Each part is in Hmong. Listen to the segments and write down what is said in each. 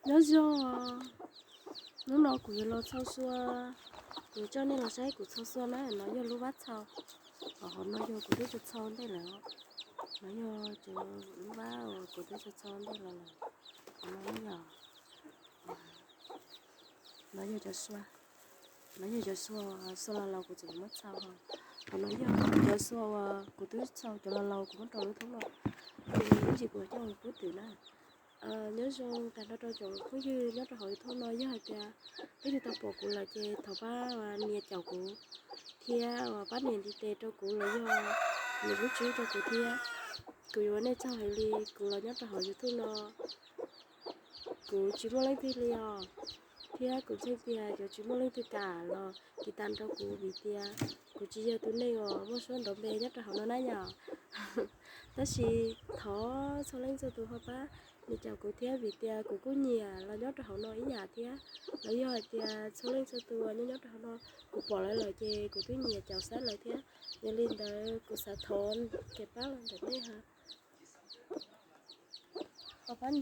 Nyob zoo, hnub no kuv yuav los txhau xua, kuv coj nej los saib kuv txhau xua na, no yog lub vab txhau, hauv no yog kuv twb txhau ntej lawm, no yog cov lub vab uas kuv twb txhau ntej los lawm, no yog, no yog cov xua, no yog cov xua, xua laus laus kuv tseem muab txhau, hauv no yog cov xua uas kuv twb txhau cov laus laus kuv muab rau lub thoob no, ces ib ntsis kuv coj mus pub twm na. Nyob zoo tag nrho rau tsoom phooj ywg nyob rau hauv YouTube no, yog hais tias leej twg tau pom kuv lawm ces thov pab nias caum kuv thiab pab nias ntiv tes rau kuv los yog nias lub tswb rau kuv thiab. Kuv yuav ua nej tsaug heev li, kuv los nyob rau hauv YouTube no kuv tsis muaj leej twg li os, thiab kuv ntseeg tias yuav tsis muaj leej twg kam los tiv tas rau kuv vim tias kuv tsis yog tus neeg uas muaj suab nrov npe nyob rau hauv no na yom. Tab sis thov txhua leej txhua tus ho pab nias caum kuv thiab vim tias kuv kuj nyiam los nyob rau hauv no ib yam thiab. Los yog hais tias txhua leej txhua tus nyob nyob rau hauv no kuv pom lawv lawm ces kuv twb nyiam caum saib lawv thiab. Yog li ntawd kuv xav thov kev pab los ntawm nej ho pab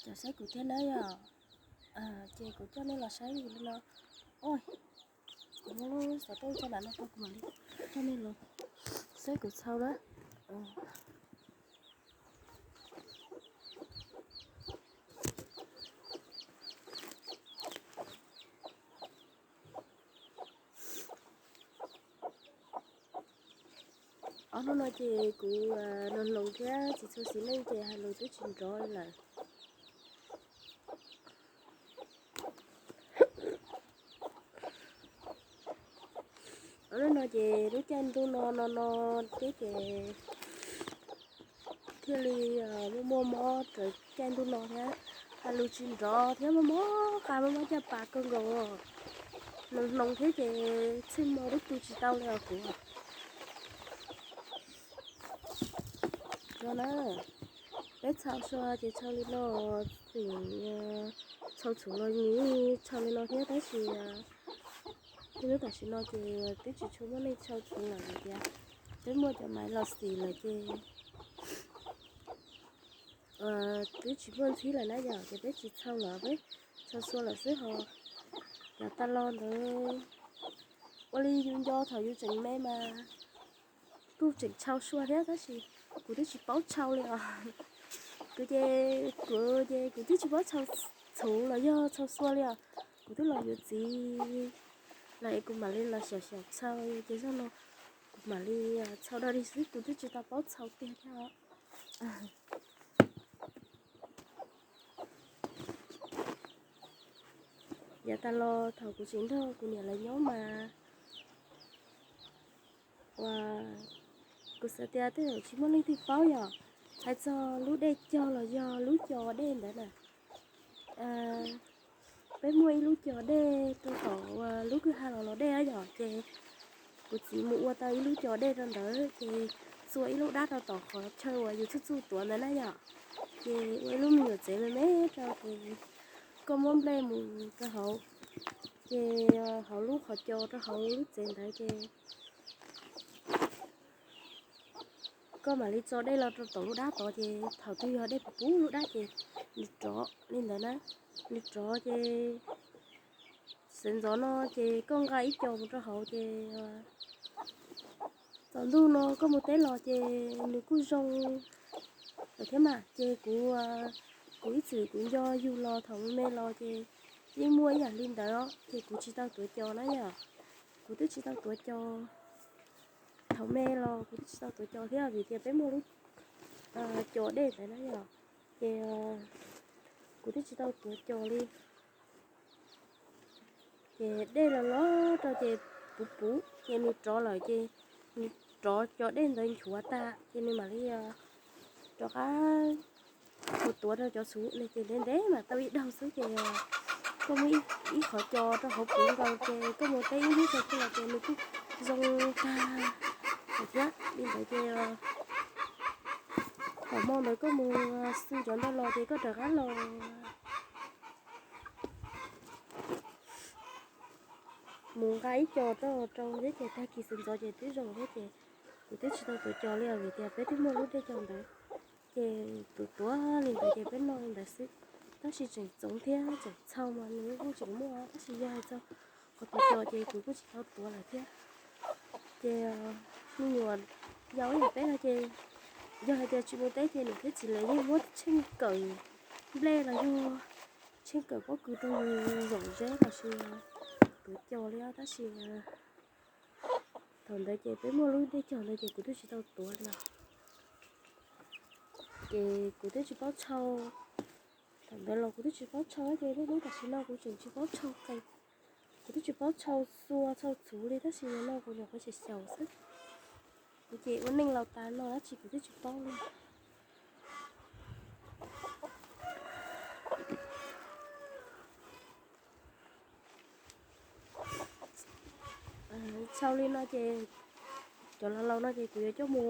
caum saib kuv thiab na yom. Ces kuv coj nej los saib li no. Oj, kuv muab lub xov tooj tso nram no rau kuv mam li coj nej los saib kuv txhau na. Ob hnub no ces kuv hnoos hnoos thiab tsis tshua xis neej ces hais lus twb tsis nrov li lawm. Ob hnub no ces lub caij ntuj no no no thiab ces thiaj li muaj muaj mob raws caij ntuj no thiab, hais lus tsis nrov thiab mob mob qab mob mob caj pas kawg nkaus. Hnoos hnoos thiab ces txhij mo lub tu tsis tau li os kuv. No na, peb txhau xua ces txhau li no, txhua txhua los yeej txhau li no thiab tab sis hnub tam sim no ces twb tsis tshua muaj neeg txhau txhua lawm tias peb muaj cov maiv los xis lawm ces twb tsis muaj ntxhib lawm na yom, ces peb tsis txhau lawm, peb txhau xua lawm xwb ho. Yav tas los ntawd ua li yus nco thaum yus tseem me mas kuj tseem txhau xua thiab tab sis kuv twb tsis paub txhau li os. Kuv ces kuv ces kuv twb tsis paub txhau txhuv los yog txhau xua li os. Kuv twb los yuav txiv lawm es kuv mam li los xyaum xyaum txhau ces zaj no kuv mam li txhau dog dig xwb, kuv twb tsis tau paub txhau tiag thiab os. Yav tas los thaum kuv tseem nrog kuv niam lawv nyob mas uas kuv xav tias tej zaum tsis muaj leej twg paub yom, hais txog lub dej cog los yog lub cos dej ntawd na. Peb muaj ib lub cos dej rau tom lub kwj ha los los dej yom, ces kuv txiv mus ua tau ib lub cos dej rau ntawd ces txua ib lub dab rau tom qhov chaw uas yus txuj txuj tuav ntawd na yom, ces ua ib lub me nyuam tsev me me rau ces koj muab nplej mus rau hauv, ces hauv lub qhov cos rau hauv lub tsev ntawd ces koj mam li tso dej los rau tom lub dab tod ces thaum twg yog dej puv puv lub dab ces nws rov li ntawd na, nws rov ces sawv ntxov no ces koj nqa ib co mus rau hauv ces tsaus ntuj no koj mus teb los ces nws kuj zoo lawm thiab mas. Ces kuv, kuv ib txwm kuv nco yug los thaum me los ces yeej muaj ib yam li ntawd os, ces kuv tsis tau tuav cos na yom. Kuv twb tsis tau tuav cos, thaum me los kuv twb tsis tau tuav cos thiab vim tias peb muaj lub cos dej ntawd na yom, ces kuv twb tsis tau tuav cos li. Ces dej los los rau ces puv puv ces nws rov lawm ces nws rov cov dej ntawd nchuav tag ces nws mam li rov qab mus tuav rau cov txhuv no ces ntev ntev mam tau ib daug xwb ces koj muaj ib qhov cos rau hauv puv nkaus ces koj mus teb ib hnub tsaus ntuj los ces nws kuj zoo tag lawm thiab. Li ntawd ces thaum hmo ntawd koj mus xu cov ntawd los ces koj rov qab los mus nqa ib co rau rau thiab ces tag kis sawv ntxov ces twb zoo thiab ces kuv twb tsis tau tuav cos li os vim tias peb twb muaj lub dej cos ntawd ces tuav tuav li ntawd ces peb noj li ntawd xwb. tab sis tseem txoov thiab tseem txhaum mas nws kuj tseem muaj, tab sis yog hais txog qhov tuav cos ces kuv kuj tsis tau tuav lawm thiab. Ces me nyuam yaus ib yam peb no ces yog hais tias tsis mus teb ces niam thiab txiv lawv yeej muab tsheej kawm nplej los yog tsheej kawm pob kws rau yus zom zeb los sis tuav cos li os, tab sis thaum ntawd ces peb muaj lub dej cog ntawd ces kuv twb tsis tau tuav li os. Ces kuv twb tsis paub tshau, thaum ntawd los kuv twb tsis paub tshau ces niaj hnub tam sim no kuv tseem tsis paub tshau qe, kuv twb tsis paub tshau xua tshau txhuv li, tab sis no kuv nyuam qhuav xyaum xyaum xwb. Kuv ces ua neej laus tas no dab tsi kuv twb tsis paub li. Tshau li no ces cov laus laus no ces kuv yuav coj mus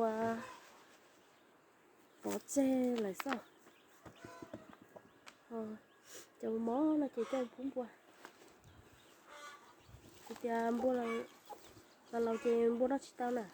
pov tseg lawm xwb. Cov mov no ces coj pub npua. Kuv tias npua laus laus ces npua noj tsis tau na.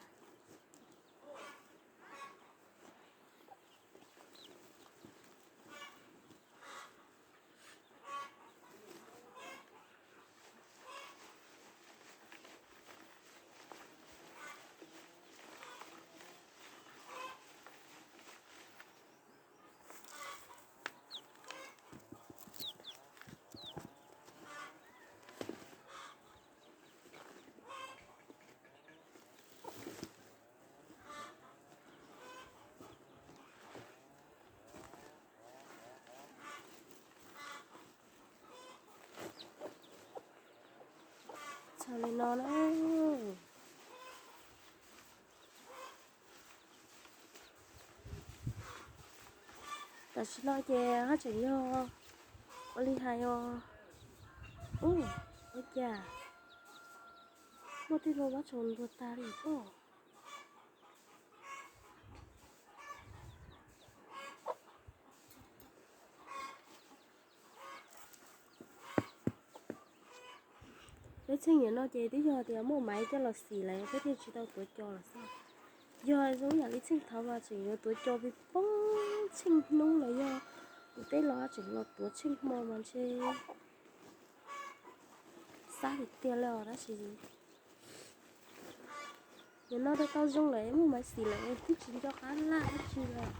Txham li no na. Tam sim no ces haj tseem yog ua li hais os. Ub, ua cas muaj tej no mab tshau ntuag tag li os. Lub txheej niam no ces twb yog tias muaj maiv coj los xim lawm peb thiaj tsis tau tuav cos lawm xwb. Yog zoo yam li txheej thaud mas tseem yuav tuav cos pib poob txheej hnub los yog tus teb los tseem los tuav txheej hmo mas ntshe xab tiag tiag li os, tab sis niam no rau tau zoo lawm muaj maiv xim lawm twb tsis nco qab laj dab tsi lawm.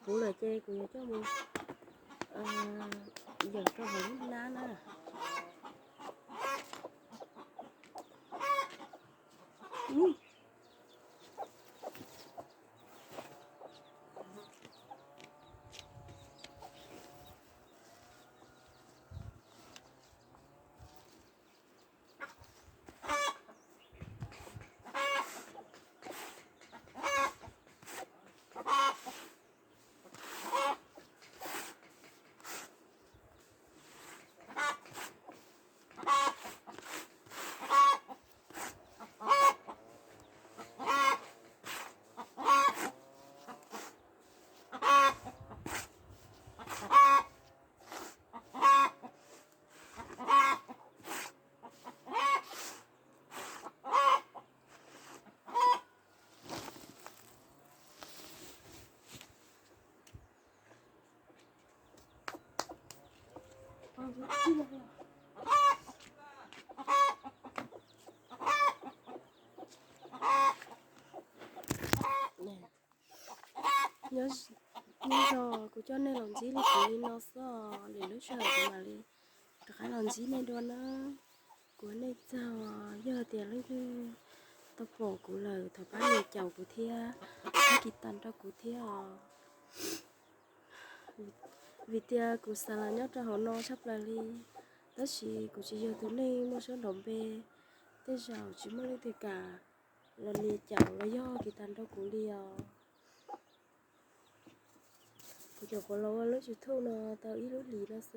Kuv lawm ces kuv yuav coj mus yawm rau hauv lub hnab na. Nyob zoo, kuv coj nej los ntsib li kuv li no xwb, lwm lub sij hawm kuv mam li rov qab los ntsib nej dua na. Kuv ua nej tsaug, yog tias leej twg tau pom kuv lawm thov pab nias caum kuv thiab, pab kis tas rau kuv thiab os. Vim tias kuv xav los nyob rau hauv no tshaj plaws li. Tab sis kuv tsis yog tus neeg muaj suab nrov npe, tej zaum tsis muaj leej twg kam los nias caum los yog tiv tas nrog kuv li os. Kuv nyuam qhuav los ua lub YouTube no tau ib lub hlis no xwb,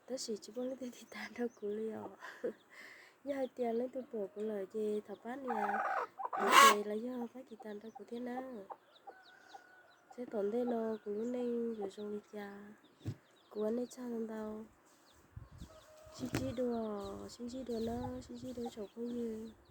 tab sis tsis muaj leej twg tiv tas nrog kuv li os. Yog hais tias leej twg pom kuv lawm ces thov pab nias, nias los yog pab tiv tas nrog kuv thiab nawb. Seb tom ntej no kuv lub neej yuav zoo li cas. Kuv ua nej tsaug ntau ntau. Sib ntsib dua, sib ntsib dua nawb, sib ntsib dua tsoom phooj ywg.